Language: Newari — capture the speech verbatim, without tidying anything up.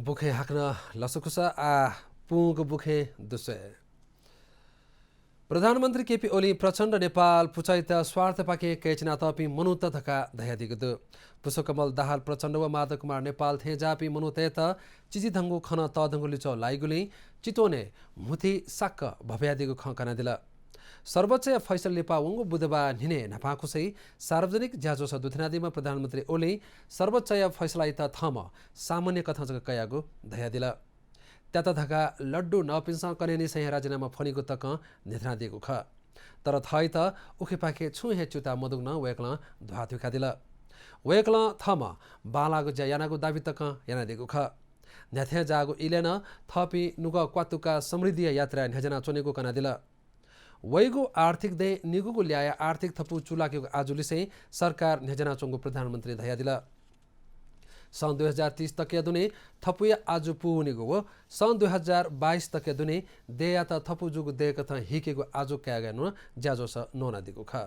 बुखें हाकनं लसकुस, आः पुंगु बुखें दुस्वये। प्रधानमन्त्री केपी ओलीं प्रचण्ड नेपाल पुचःयात स्वार्थपाखें कय्चिनातःपिं मनूत धकाः धयादीगु दु। पुष्पकमल दाहाल प्रचण्ड व माधव कुमार नेपाल थें जाःपिं मनूतय्त चिचिधंगु खँ नं तःधंगु लिच्वः लाइगुलिं चितवनय् म्हुतुइ साक्क भभयादीगु खँ कनादिल। सर्वोच्चया फैसला लिपा वंगु बुधबार न्हिनय् न्हापांखुसि सार्वजनिक ज्याझ्वलय् दुथ्यानादीम्ह प्रधानमन्त्री ओलीं सर्वोच्चया फैसलायात थःम्हं सामान्य कथं जक कयागु धयादिल। त्यात धकाः लड्डु नःपिन्सं कन्हय्निसें हे राजीनामा फ्वनीगु तकं न्ह्यथनादीगु खः। तर थःत उखेपाखे छुं हे च्यूताः मदुगु नं वय्कलं ध्वाथुइकादिल। वय्कलं थःम्हं बांलाःगु ज्या यानागु दाबी तकं यानादीगु खः। न्ह्याथें जाःगु इलय् नं थःपिं नुगः क्वातुकाः समृद्धिया यात्राय् न्ह्याज्यानाच्वनेगु कनादिल। वइगु आर्थिक दँय् निगूगु ल्याःया आर्थिक थपु चूलाकेगु आजुलिसें सरकार न्ह्याज्यानाच्वंगु प्रधानमन्त्रीं धयादिल। सन् दुई हजार तीस तकया दुने थपुया आजु पूवनीगु व सन् दुई हजार बाइस तकया दुने देय्‌यात थपु जूगु देय्‌कथं हीकेगु आजु काय्‌गय् नं ज्याझ्वलय् न्वनादीगु खः।